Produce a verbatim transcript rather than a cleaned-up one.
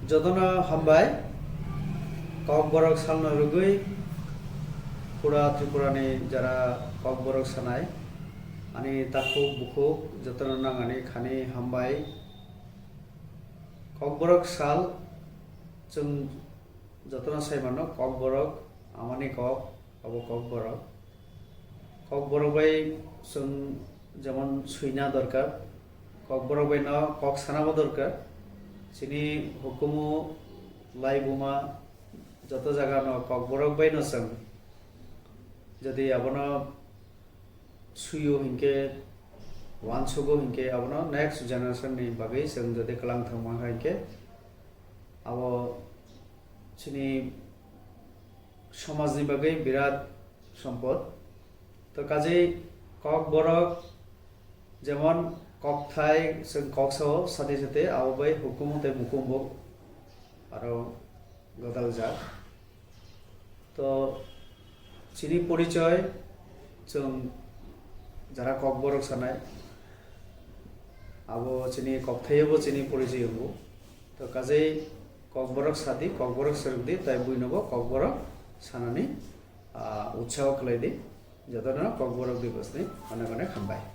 Jotono hambai, Kokborok salno rwgwi pura Tripurani jara Kokborok sanai, ani takhuk bukhuk jotono nangani khani hambai. Kokborok sal chwng jotono sai mano, Kokborok amani kok, abo Kokborok. Kokborok bai chwng jemon swina dorkar, Kokborok bai no kok sanabo dorkar. Chini hukumu laibuma joto jaga no Kokborok bai no chwng jodi abono suyo hinkhe, wansugo hinkhe, abono next generation ni bagwi chwng jodi kwlang thangma hinkhe, abo chini somajni bagwi birat sompot. To kajei Kokborok jemon kokthai chwng kok sao sati sati abo bai hukumu tei mukumbo aro gwdaljak. To chini porichoi chwng jara Kokborok sanai abo chini kokthaio bo chini porichoi wngo. To kajei Kokborok sadi, Kokborok swrwngdi, tai buinobo Kokborok sanani, ah, utsaho khlaidi. Jotono Kokborok Divas ni onek onek hambai.